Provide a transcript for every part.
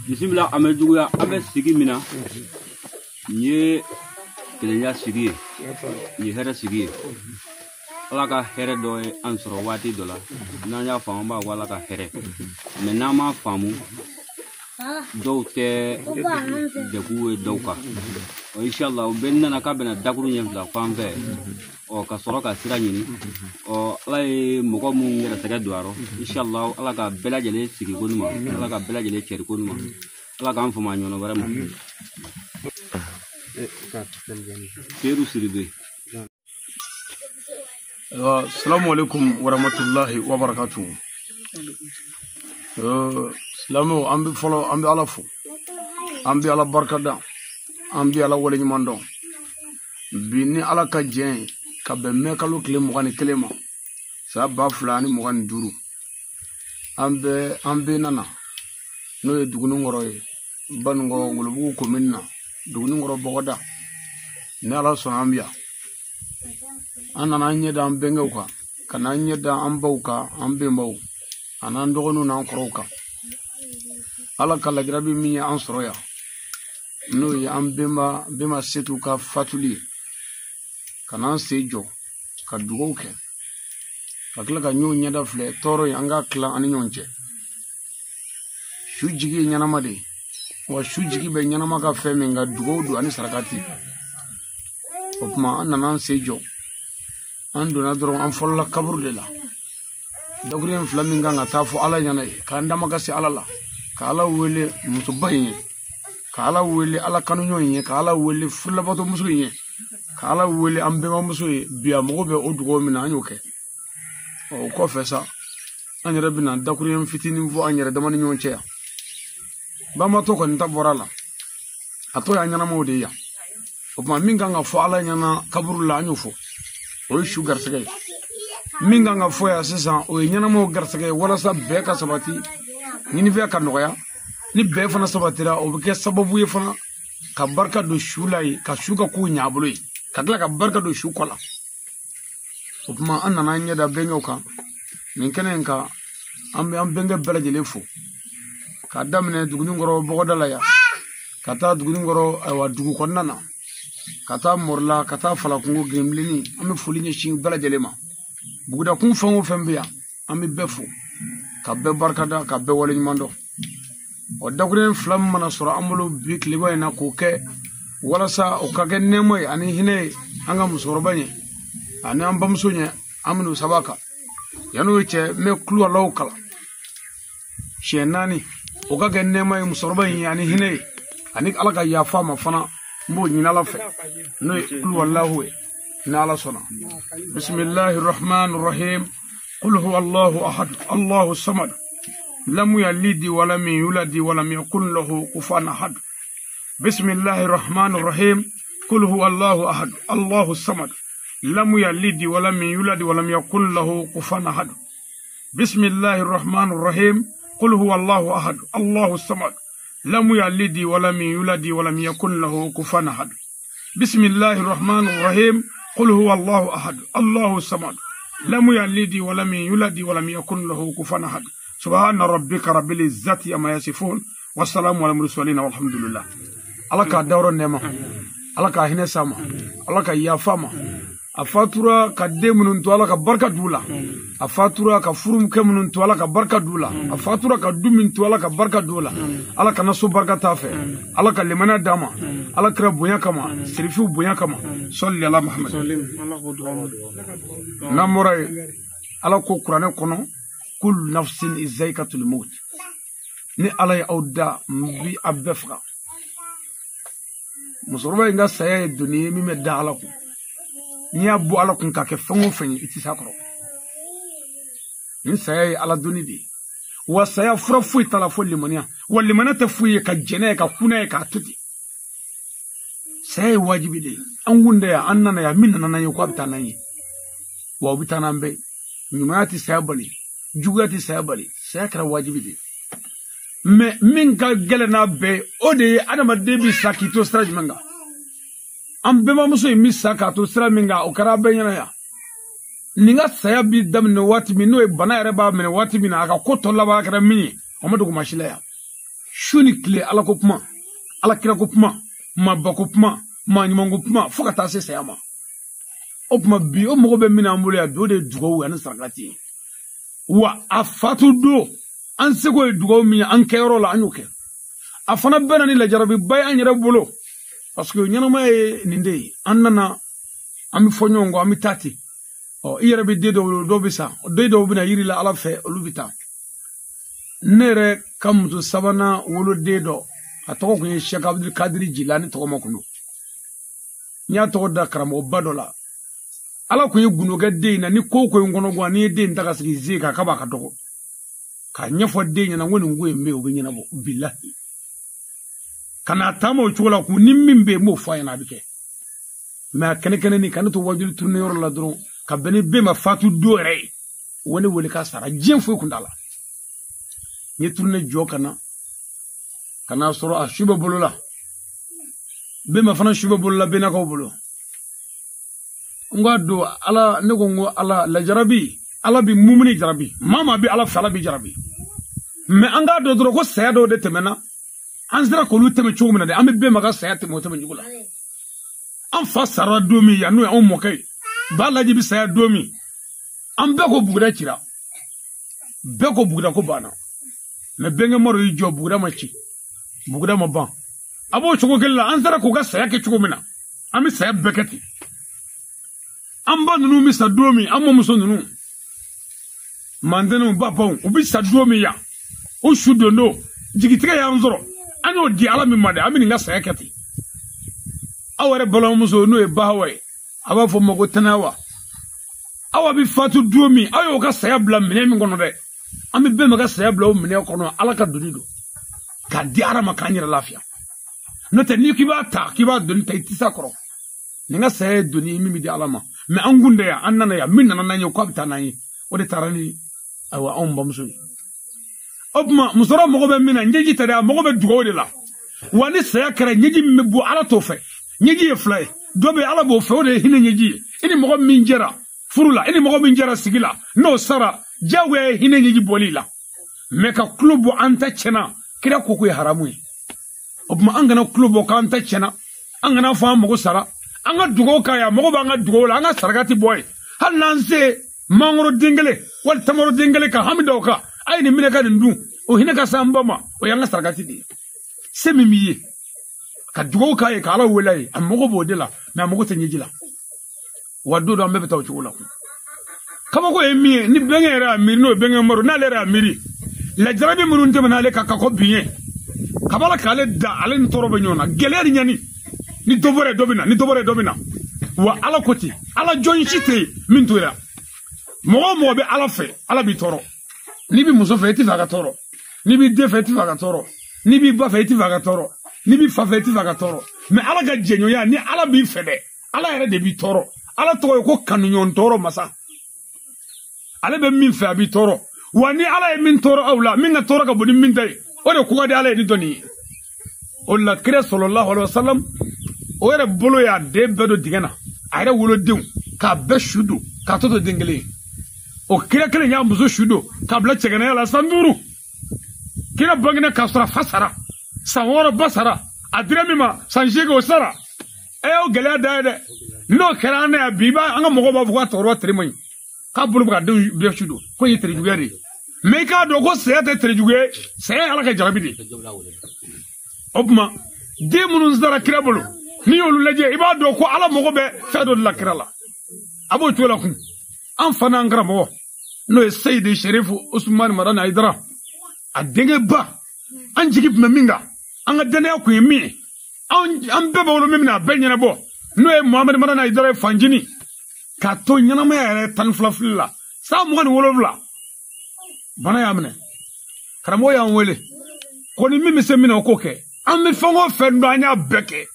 Bisimila an bɛ juguya an bɛ sigi min na nin ye kelenya sigi ye nin ye hɛrɛ sigi ye ala ka hɛrɛ dɔ ye an sɔrɔ waati dɔ la n'an y'a faamu an b'a fɔ ala ka hɛrɛ mɛ n'an m'a faamu dɔw tɛ degun ye dɔw kan ɔ inshallah o bɛɛ nana k'a bɛna dakuru ɲɛ fila fan fɛ ɔ ka sɔrɔ ka sira ɲini ɔ ala ye mɔgɔ mun gɛrɛsɛgɛ don a rɔ inshallah ala ka bɛɛ lajɛlen sigi ko ɲuman ala ka bɛɛ lajɛlen cɛri ko ɲuman ala k'an faamu a ɲɔgɔn wɛrɛ ma. Seydou Sidibé. Assalamu alaikum warahmatullahi wabarakatuh. Silamɛw an bɛ fɔlɔ an bɛ ala fo an bɛ ala barikada an bɛ ala waleɲuman dɔn bi ni ala ka jɛn ye ka bɛn mɛ kalo tile 21 ma san 2025 an bɛ an bɛ nana n'o ye Duguninkɔrɔ ye Banikɔ Wolobugu komini na Duguninkɔrɔ bɔgɔda ni ala sɔnna an bɛ yan an nana an ɲɛ da an bɛnkɛw kan ka n'an ɲɛ da an baw kan an bɛnbaw a n'an dɔgɔninw n'an kɔrɔw kan ala ka lajarabi min ye an sɔrɔ yan n'o ye an bɛnba Setu ka fatuli ye ka n'an sen jɔ ka dugawu kɛ ka tila ka ɲɔgɔn ɲɛda filɛ tɔɔrɔ in an ka tila an ni ɲɔgɔn cɛ su jigi ye ɲɛnama de ye wa su jigi bɛ ɲɛnama ka fɛn min ka dugawu don ani sarakati o tuma an nana an sen jɔ an donna dɔrɔn an fɔlɔla kaburu de la dakuruɲɛ fila min kan ka taa fɔ ala ɲɛna ye k'an dama ka se ala la ka ala wele musoba in ye ka ala wele ala kanuɲɔgɔn in ye ka ala wele furulabato-muso in ye ka ala wele an bɛnbamuso ye bi a mago bɛ o dugawu min na an y'o kɛ o kɔfɛ sa an yɛrɛ bɛna dakuruɲɛ fitinin fɔ an yɛrɛ dama ni ɲɔgɔn cɛ yan banbatɔ kɔni ta bɔra la a tɔ y'an ɲɛnamaw de ye yan o tuma min kan ka fɔ ala ɲɛna kaburu la an y'o fɔ o ye su garisɛgɛ ye min kan ka fɔ yan sisan o ye ɲɛnamaw garisɛgɛ ye walasa bɛɛ ka sabati ɲinifɛn ka nɔgɔya ni bɛɛ fana sabatira o bɛ kɛ sababu ye fana ka barika don su la yen ka su ka kow ɲɛ a bolo yen ka tila ka barika don su kɔ la o tuma an nana an ɲɛ da bɛnkɛw kan nin kɛnɛ in kan an bɛ an bɛnkɛ bɛɛ lajɛlen fo k'a daminɛ Duguninkɔrɔ bɔgɔda la yan ka taa Duguninkɔrɔ ayiwa dugu kɔnɔna na ka taa Mɔrila ka taa Falakungo Gerenbilenni an bɛ foli ɲɛsin bɛɛ lajɛlen ma bugudakun fɛn o fɛn bɛ yan an bɛ bɛɛ fo ka bɛɛ barikada ka bɛɛ waleɲuman dɔn ɔ dakuruɲɛ fila min mana sɔrɔ an bolo bi tileba in na k'o kɛ walasa o ka kɛ nɛɛma ye ani hinɛ ye an ka musokɔrɔba ɲɛ ani an bamuso ɲɛ an bɛn'o saba kan yann'o cɛ n bɛ kuluwalaw kalan siɲɛ 4 o ka kɛ nɛɛma ye musokɔrɔba in ye ani hinɛ ye ani ala ka yafa ma fana n b'o ɲini ala fɛ n'o ye kuluwalahu ye ni ala sɔnna bisimilahi rahman rahim qul huwa allahu ahad allahu samad lam yalid walam yulad walam yakun lahu kufuwan ahad bisimilahi rahman rahim qul huwa allahu ahad allahu samad lam yalid walam yulad walam yakun lahu kufuwan ahad bisimilahi rahman rahim qul huwa allahu ahad allahu samad lam yalid walam yulad walam yakun lahu kufuwan ahad bisimilahi rahman rahim qul huwa allahu ahad allahu samad lam yalid walam yulad walam yakun lahu kufuwan ahad subhana rabbika rabbil izzati amma yasifun wassalamu ala mursalin walhamdulillah ala ka dawro nɛma ala ka hinɛ sama ala ka yafa ma a fatura ka den minnu to ala ka barika d'u la a fatura ka furukɛ minnu to ala ka barika d'u la a fatura ka du min to ala ka barika d'u la ala kana so barika t'a fɛ ala ka limaniya d'a ma ala kira bonya kama sirifiw bonya kama sɔli ala Muhammad n'an bɔra yen ala ko kuranɛ kɔnɔ kul nafsin zaikatul maut ni ala ye aw da n bi a bɛɛ faga musokɔrɔba in ka saya ye doni ye min bɛ da ala kun n'i y'a bɔ ala kun k'a kɛ fɛn o fɛn ye i tɛ s'a kɔrɔ nin saya ye ala doni de ye wa saya fura foyi t'a la fo limaniya wa limaniya tɛ foyi ye ka jɛnɛ ye ka kunna ye k'a to ten saya ye wajibi de ye an kun tɛ yan an nana yan min nana n'an ye k'a bɛ taa n'an ye wa o bɛ taa n'an bɛɛ ye ɲumanya tɛ saya bali juguya tɛ saya bali saya kɛra wajibi de ye mɛ min ka gɛlɛn n'a bɛɛ ye o de ye adamaden bɛ sa k'i to sira jumɛn kan an bɛnbamuso in bɛ sa k'a to sira min kan o kɛra bɛɛ ɲɛna yan nin ka saya bi daminɛ waati min n'o ye bana yɛrɛ b'a minɛ waati min na a ka ko tɔ laban kɛra min ye o ma dogo maa si la yan. Su ni tile ala ko kuma, ala kira ko kuma, maaba ko kuma, maa ɲuman ko kuma, fo ka taa se saya ma. O tuma bi o mɔgɔ bɛ min an bolo yan bi, o de ye dugawu ani sarakati ye. Wa a fatu don, an seko ye dugawu min ye an kɛyɔrɔ la, an y'o kɛ. A fana bɛɛ na ni lajarabiba ye an yɛrɛ bolo, parce que ɲɛnamaya ye nin de ye. An nana, an bɛ fɔ ɲɔgɔn kɔ, an bɛ taa ten. Ɔ, i yɛrɛ bɛ den dɔw wolo, dɔw bɛ sa, den dɔw bɛ na yiri la ala fɛ, olu bɛ taa. Ne yɛrɛ ka muso sabanan woloden dɔ, a tɔgɔ kun ye Sɛki Abudul Kadiri Jilani tɔgɔma kun don. N y'a tɔgɔ da karamɔgɔba dɔ la. Ala kun ye gundo kɛ den in na, ni ko ko in kɔnɔ gan, n'i ye den in ta ka sigi ze kan, k'a b'a ka dɔgɔ. K'a ɲɛfɔ den ɲɛna ko nin ko in bɛ yen, o bɛ ɲɛnabɔ bilahi. Ka n'a taama o cogo la k'u ni min bɛ yen, n b'o fɔ a ɲɛna, a bɛ kɛ. Mɛ a kɛnɛ kɛnɛni ka ne to wajuli tourner yɔrɔ la dɔrɔn, ka bɛn ni bɛɛ ma fatu don yɛrɛ ye, o ne wele k'a sara, diɲɛ foyi kun t'a la. N ye tourner jɔ ka na, ka n'a sɔrɔ a su bɛ bolo la. Bɛɛ ma fana su bɛ bolo la, bɛnnakaw bolo. N k'a don ala, ne ko n ko ala lajarabi, ala bi mumuni jarabi, maa maa bi ala fɛ, ala bi jarabi. Mɛ an k'a dɔn dɔrɔn ko saya dɔw de tɛmɛna, an sera k'olu tɛmɛ cogo min na dɛ, an bɛ bɛɛ ma ka saya tɛmɛ o tɛmɛ cogo la. An fa sara don min yan, n'o ye anw mɔkɛ ye, ba lajɛ bi saya don min, an bɛɛ ko buguda cira, bɛɛ ko buguda ko banna. Mɛ bɛnkɛ maro y'i jɔ, buguda ma ci, buguda ma ban. A b'o cogo kelen la, an sera k'u ka saya kɛ cogo min na, an bɛ saya bɛɛ kɛ ten. An ba ninnu bɛ sa don min, an mɔmuso ninnu, mantɛnɛnw, bapanw, u bɛ sa don min yan, o su don don, jigitigɛ y'an sɔrɔ, an y'o di ala min ma dɛ, an bɛ nin ka saya kɛ ten. Aw yɛrɛ balimamuso n'o ye Bahawa ye, a b'a fɔ ma ko Tɛnɛwa, aw bɛ fatu don min, aw y'o ka saya bila minɛn min kɔnɔ dɛ, an bɛ bɛɛ ma ka saya bila o minɛn kɔnɔ, ala ka doni don, k'a di ala ma k'an yɛrɛ lafiya. N'o tɛ n'i k'i b'a ta, k'i b'a doni ta, i tɛ s'a kɔrɔ. Nin ka saya ye doni ye min bɛ di ala ma. Mɛ an kun tɛ yan, an nana yan, min nana n'an ye, k'a bɛ taa n'an ye, o de taara ni ayiwa anw bamuso ye. O tuma musokɔrɔba mago bɛ min na, ɲɛji tɛ dɛ, a mago bɛ dugawu de la. Wa ni saya kɛra, ɲɛji min bɛ bɔ ala t'o fɛ. Ɲɛji ye fila ye, dɔ bɛ ala b'o fɛ, o de ye hinɛ ɲɛji ye. I ni mɔgɔ min jɛra furu la, i ni mɔgɔ min jɛra sigi la, n'o sara, diyagoya ye hinɛ ɲɛji bɔli la. Mɛ ka tulo bɔ an ta tiɲɛna, kira ko k'o ye haramu ye. O tuma an kana tulo bɔ k'an ta tiɲɛna, an kana fɔ an mago sara, an ka dugawu k'a ye, a mago b'an ka dugawu la, an ka saraka ti bɔ ye. Hali n'an se mangoro den kelen wali tamaro den kelen ka hami da o kan, a ye nin minɛ ka nin dun, o hinɛ ka s'an ba ma, o y'an ka sarakati de ye. Se min b'i ye, ka dugawu k'a ye, ka ala wele a ye, a mago b'o de la, mɛ a mago tɛ ɲɛji la. Wa don dɔ an bɛɛ bɛ taa o cogo la. Kabako ye min ye, ni bɛnkɛ yɛrɛ y'a miiri, n'o ye bɛnkɛ maro, n'ale yɛrɛ y'a miiri, lajarabi minnu tɛmɛna ale kan ka kɔ bin ye, kabala k'ale da, ale ni tɔɔrɔ bɛ ɲɔgɔn na, gɛlɛya ni ɲani, ni dɔ bɔra yen dɔ bɛ na, ni dɔ bɔra yen dɔ bɛ na. Wa ala ko ten, ala jɔn si tɛ yen min t'o la. Mɔgɔ o mɔgɔ bɛ ala fɛ, ala b'i tɔɔrɔ. N'i bɛ muso fɛ, i tɛ fɛ a ka tɔɔrɔ. N'i b'i den fɛ, i tɛ fɛ a ka tɔɔrɔ. N'i b'i ba fɛ, i tɛ fɛ a ka tɔɔrɔ. N'i b'i fa fɛ, i tɛ fɛ a ka tɔɔrɔ. Mɛ ala ka jɛɲɔgɔnya, ni ala b'i fɛ dɛ, ala yɛrɛ de b'i tɔɔrɔ. Ala tɔgɔ ye ko kanuɲɔgɔn tɔɔrɔ masa. Ale bɛ min fɛ, a b'i tɔɔrɔ. Wa ni ala ye min tɔɔrɔ aw la, min ka tɔɔrɔ ka bon ni min ta ye, o de ko ka di ala ye ni dɔnni ye. O la kira sallallahu alaihi wasallam, o yɛrɛ bolo y'a den bɛɛ don dingɛ na, a yɛrɛ wolodenw k'a bɛɛ su don, k'a tɔ to den kelen ye. O kira kelen y'a muso su don k'a bila cɛgɛnɛya la san 5. Kira bangena k'a sɔrɔ a fa sara, san 6 ba sara, a dira min ma san 8 o sara. E y'o gɛlɛya da ye dɛ. N'o kɛra an na yan bi, i b'a an ka mɔgɔw b'a fɔ k'a cɛkɔrɔba tere man ɲi, k'a bolo bɛ ka denw bɛɛ su don, ko ye tere juguya de ye. Mɛ i k'a dɔn ko saya tɛ tere juguya ye, saya ye ala ka jarabi de ye. O tuma den minnu sara kira bolo, n'i y'olu lajɛ, i b'a dɔn ko ala mago bɛ fɛn dɔ de la kira la. A b'o cogo la kun. An fa n'an karamɔgɔ, n'o ye Seyidi Sherifu Usumani Madani Hayidara, a denkɛ ba, an jigi tun bɛ min kan, an ka danaya kun ye min ye, an bɛɛ bɛ wolo min na, a bɛɛ ɲɛnabɔ, n'o ye Muhamadu Madani Hayidara ye fanjini, k'a to ɲɛnamaya yɛrɛ 12 fili la, san 27, bana y'a minɛ. Karamɔgɔ y'an wele, ko ni min bɛ se min na, o k'o kɛ. An bɛ fɛn o fɛn dɔn, an y'a bɛɛ kɛ,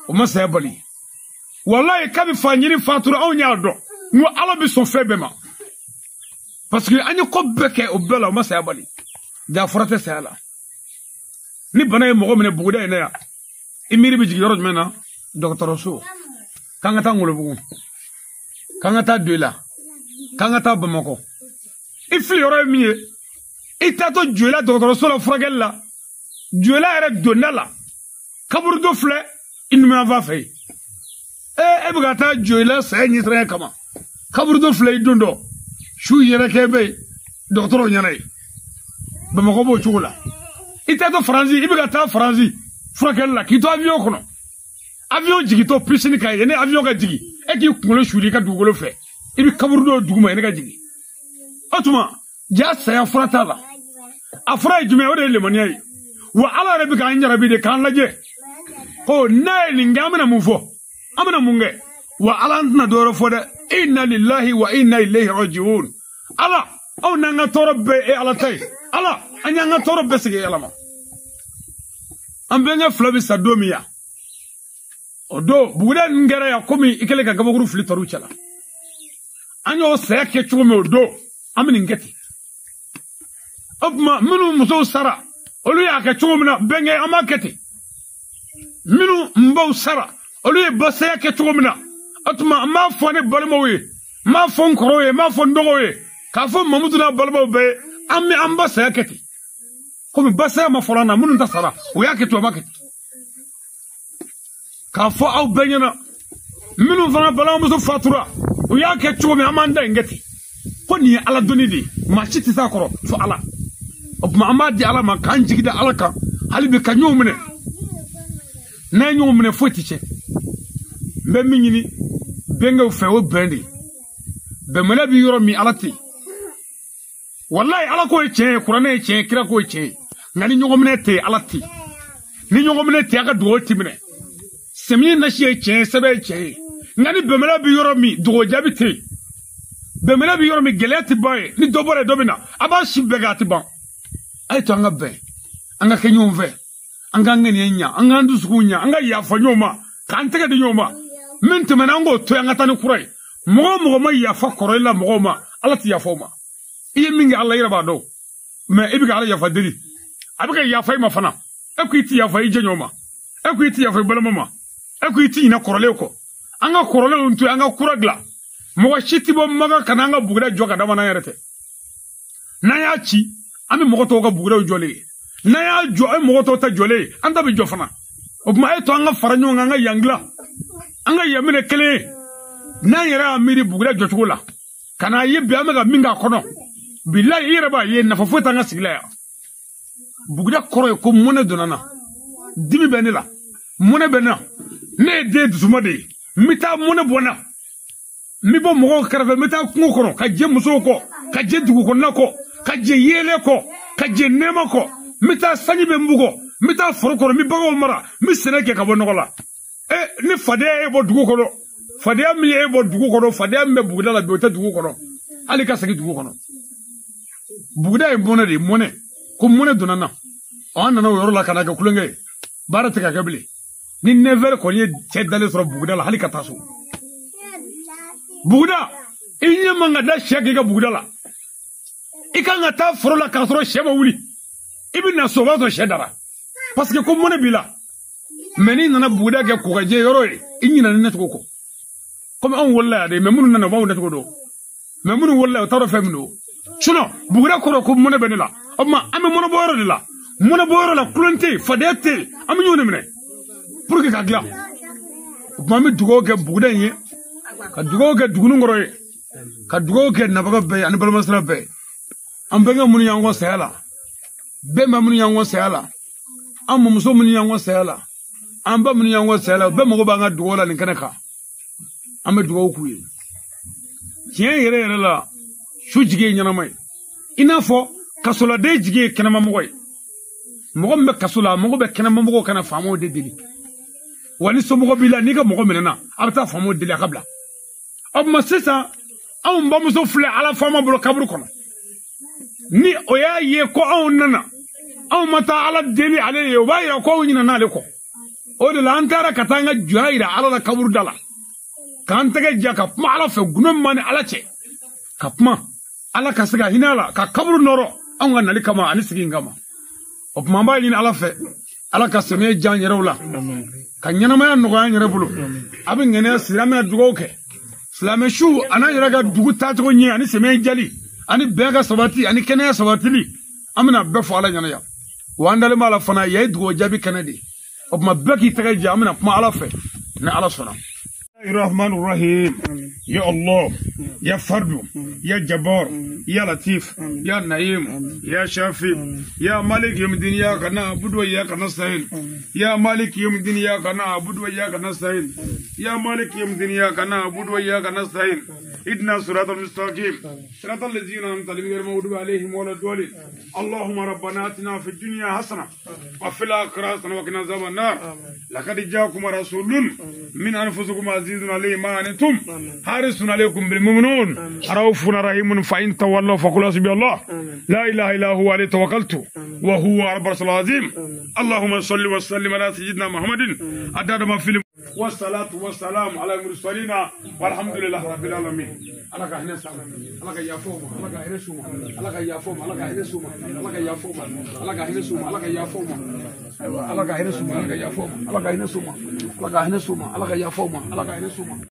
o ma saya bali. Walayi kabi fanjini fatura, anw y'a dɔn n ko ala bɛ sɔn fɛn bɛɛ ma, parce que an ye ko bɛɛ kɛ o bɛɛ la, o ma saya bali. Ja fura tɛ saya la. Ni bana ye mɔgɔ minɛ buguda in na yan, i miiri bɛ jigin yɔrɔ jumɛn na? Dɔgɔtɔrɔso. K'an ka taa Ŋolobugu, k'an ka taa Doyila, k'an ka taa Bamakɔ. I fili yɔrɔ ye min ye, i taatɔ Joyila dɔgɔtɔrɔso la furakɛli la, Joyila yɛrɛ donda la kaburudo filɛ i numanfan fɛ yen. E bɛ ka taa Joyila saya ɲɛsiranya kama kaburudo filɛ i don dɔ su yɛrɛ kɛ bɛ yen dɔgɔtɔrɔw ɲɛna yen. Bamakɔ b'o cogo la. I tɛ to Faransi, i bɛ ka taa Faransi furakɛli la k'i to avion kɔnɔ. Avion jigintɔ piscine kan yen, ni avion ka jigin e k'i kunkolo suli i ka dugukolo fɛ, i bɛ kaburudo duguma yen ne ka jigin. O tuma ja saya fura t'a la. A fura ye jumɛn ye? O de ye lemaniya ye. Wa Ala yɛrɛ bɛ k'an jarabi de k'an lajɛ ko n'a ye nin kɛ an bɛna mun fɔ, an bɛna mun kɛ? Wa Ala an tɛna dɔwɛrɛ fɔ dɛ. Inna lillahi wa inna ilayhi rajiun. Ala anw n'an ka tɔɔrɔ bɛɛ e Ala ta ye. Ala an y'an ka tɔɔrɔ bɛɛ segin Ala ma. An bɛnkɛ fila bɛ sa don min ya, o don buguda ninnu kɛra yan komi i kɛlen ka gabakuru fili tɔrɔw cɛla. An y'o saya kɛ cogo min o don, an bɛ nin kɛ ten. O tuma minnu musow sara, olu y'a kɛ cogo min na, bɛnkɛ an b'a kɛ ten. Minnu n baw sara, olu ye basaya kɛ cogo min na, o tuma n b'a fɔ ne balimaw ye, n b'a fɔ n kɔrɔw ye, n b'a fɔ n dɔgɔw ye, k'a fɔ Mamudu n'a balimaw bɛɛ ye, an bɛ an ba saya kɛ ten. Komi basaya ma fɔlɔ an na, minnu ta sara, u y'a kɛ ten, u b'a kɛ ten. K'a fɔ aw bɛɛ ɲɛna, minnu fana balimamuso fatura, u y'a kɛ cogo min, an b'an da in kɛ ten. Ko nin ye Ala donni de ye, maa si tɛ s'a kɔrɔ fo Ala. O tuma an b'a di Ala ma k'an jigi da Ala kan hali bi ka ɲɔgɔn minɛ. N'an ye ɲɔgɔn minɛ foyi tɛ tiɲɛ. N bɛ min ɲini bɛnkɛw fɛ, o bɛn de ye. Bɛnbaliya bɛ yɔrɔ min, Ala tɛ yen. Walayi Ala ko ye tiɲɛ ye, kuranɛ ye tiɲɛ ye, kira ko ye tiɲɛ ye. Nka ni ɲɔgɔn minɛ tɛ yen, Ala tɛ yen. Ni ɲɔgɔn minɛ tɛ yen, a ka dugawu tɛ minɛ. Sɛmiyɛ nasi ye tiɲɛ ye, sɛbɛn ye tiɲɛ ye. Nka ni bɛnbaliya bɛ yɔrɔ min, dugawu jaabi tɛ yen. Bɛnbaliya bɛ yɔrɔ min, gɛlɛya tɛ ban yen. Ni dɔ bɔra yen, dɔ bɛ na. A b'a si bɛɛ kɛ, a tɛ ban. A ye to an ka bɛn, an ka kɛ ɲɔgɔn fɛ, an k'an ŋaniya ɲa, an k'an dusukun ɲa, an ka yafa ɲɔgɔn ma, k'an tɛgɛ di ɲɔgɔn ma. Min tɛmɛna, an k'o to yen, an ka taa ni kura ye. Mɔgɔ o mɔgɔ ma yafa kɔrɔlen la mɔgɔw ma, Ala tɛ yafa o ma. I ye min kɛ Ala yɛrɛ b'a dɔn, mɛ i bɛ ka Ala yafa deli, a bɛ ka yafa i ma fana. E ko i ti yafa i jɛɲɔgɔn ma, e ko i ti yafa i balima ma, e ko i ti ɲinɛ kɔrɔlen kɔ. An ka kɔrɔlenw to yen, an ka kura dilan. Mɔgɔ si ti bɔ Makan ka na an ka buguda jɔ ka dama n'an yɛrɛ tɛ. N'an y'a ci, an bɛ mɔgɔ tɔw ka bugudaw jɔlen ye. N'an y'a jɔ, an bɛ mɔgɔ tɔw ta jɔlen ye, an ta bɛ jɔ fana. O tuma a ye to an ka fara ɲɔgɔn kan, an ka yan dilan, an ka yan minɛ kelen ye. N'an yɛrɛ y'a miiri buguda jɔcogo la, ka n'a ye bi an bɛ ka min k'a kɔnɔ, bilayi i yɛrɛ b'a ye nafa foyi t'an ka sigi la yan. Buguda kɔrɔ ye ko mɔnɛ donna n na, dimi bɛ ne la, mɔnɛ bɛ n na. Ne ye den dusuma de ye, n bɛ taa mɔnɛ bɔ n na, n bɛ bɔ mɔgɔw kɛrɛfɛ, n bɛ taa kungo kɔnɔ ka jɛ musow kɔ, ka jɛ dugu kɔnɔna kɔ, ka jɛ yeelen kɔ, ka jɛ nɛɛma kɔ. N bɛ taa sanji bɛ n bugɔ, n bɛ taa foro kɔnɔ, n bɛ baganw mara, n bɛ sɛnɛ kɛ ka bɔ nɔgɔ la. Ni fadenya ye bɔ dugu kɔnɔ, fadenya min ye bɔ dugu kɔnɔ, fadenya min bɛ buguda la bi, o tɛ dugu kɔnɔ, hali ka segin dugu kɔnɔ. Buguda ye mɔnɛ de ye, mɔnɛ. Ko mɔnɛ donna n na. An nana o yɔrɔ la ka na kɛ kulonkɛ ye. Baara tɛ ka kɛ bilen. Ni 9h kɔni ye cɛ dalen sɔrɔ buguda la, hali ka taa so. Buguda, i ɲɛ man ka da sɛ k'i ka buguda la. I kan ka taa foro la k'a sɔrɔ sɛ ma wuli. I bɛ na so, o b'a sɔrɔ sɛ dara. Parce que ko mɔnɛ b'i la. Mɛ n'i nana buguda kɛ kɔgɔjɛ yɔrɔ ye, i ɲinɛna ne cogo kɔ. Komi anw wolola yan de, mɛ minnu nana u b'anw nacogo dɔn. Mɛ minnu wolola yan, u t'a dɔn fɛn min don. Sinon, buguda kɔrɔ ko mɔnɛ bɛ ne la. O tuma an bɛ mɔnɛbɔ yɔrɔ de la. Mɔnɛbɔ yɔrɔ la, kulon tɛ yen, fadenya tɛ yen, an bɛ ɲɔgɔn de minɛ pour que ka dilan. O tuma an bɛ dugawu kɛ buguda in ye, ka dugawu kɛ duguni kɔrɔ ye, ka dugawu kɛ nabaga bɛɛ ye ani balimasira bɛɛ ye. An bɛnkɛ minnu y'an kɔ saya la, bɛnba minnu y'an kɔ saya la, an mɔmuso minnu y'an kɔ saya la, an ba minnu y'an kɔ saya la, u bɛɛ mago b'an ka dugawu la nin kɛnɛ kan. An bɛ dugawu k'u ye. Tiɲɛ yɛrɛ yɛrɛ la, su jigi ye ɲɛnama ye. I n'a fɔ kasoladen jigi ye kɛnɛmamɔgɔ ye. Mɔgɔ min bɛ kaso la, mɔgɔ bɛ kɛnɛmamɔgɔw kana faamaw de deli. Wa ni somɔgɔ b'i la, n'i ka mɔgɔ minɛna, a bɛ taa faamaw deli a ka bila. O tuma sisan, anw bamuso filɛ Ala faama bolo kaburu kɔnɔ. Ni o y'a ye ko anw nana, anw ma taa Ala deli ale ye, o b'a yira ko anw ɲinɛna ale kɔ. O de la an taara ka taa an ka jɔnya yira Ala la kaburu da la. K'an tɛgɛ ja ka kuma Ala fɛ, gundo min b'an ni Ala cɛ. Ka kuma Ala ka se ka hinɛ a la, ka kaburu nɔrɔ anw ka nali kama ani sigi in kama. O tuma an b'a ɲini Ala fɛ, Ala ka samiya diya an yɛrɛw la, ka ɲɛnamaya nɔgɔya an yɛrɛ bolo. A bɛ ŋaniya siri, an bɛna dugawu kɛ. Silamɛ su an'an yɛrɛ ka dugu taacogo ɲɛ ani samiya jali ani bɛn ka sabati ani kɛnɛya sabatili, an bɛna bɛɛ fɔ Ala ɲɛna yan. Wa an dalen b'a la fana yan ye dugawu jaabi kɛnɛ de ye. O tuma bɛɛ k'i tɛgɛ jɛ, an bɛna kuma Ala fɛ ni Ala sɔnna. الرحمن الرحيم. يا الله يا فرد يا جبار يا لطيف يا نعيم يا شافي يا مالك يوم الدين إياك نعبد وإياك نستعين. يا مالك يوم الدين إياك نعبد وإياك نستعين. يا مالك يوم الدين إياك نعبد وإياك نستعين. اهدنا الصراط المستقيم صراط الذين أنعمت عليهم غير المغضوب عليهم ولا الضالين. اللهم ربنا آتنا في الدنيا حسنة وفي الآخرة حسنة وقنا عذاب النار. لقد جاءكم رسول من أنفسكم عزيز عليه ما عنتم حريص عليكم بالمؤمنون رؤوف رحيم فإن تولوا فقل حسبي الله لا إله إلا هو عليه توكلت وهو رب العرش العظيم. اللهم صل وسلم على سيدنا محمد عدد ما في والصلاة والسلام على المرسلين والحمد لله رب العالمين. الله كهنا سامع الله كيافوم الله كهنا سوما الله كيافوم الله كهنا سوما الله كيافوم الله كهنا سوما الله كيافوم الله كهنا سوما الله كيافوم الله كهنا سوما الله كهنا سوما الله كيافوم الله كهنا سوما.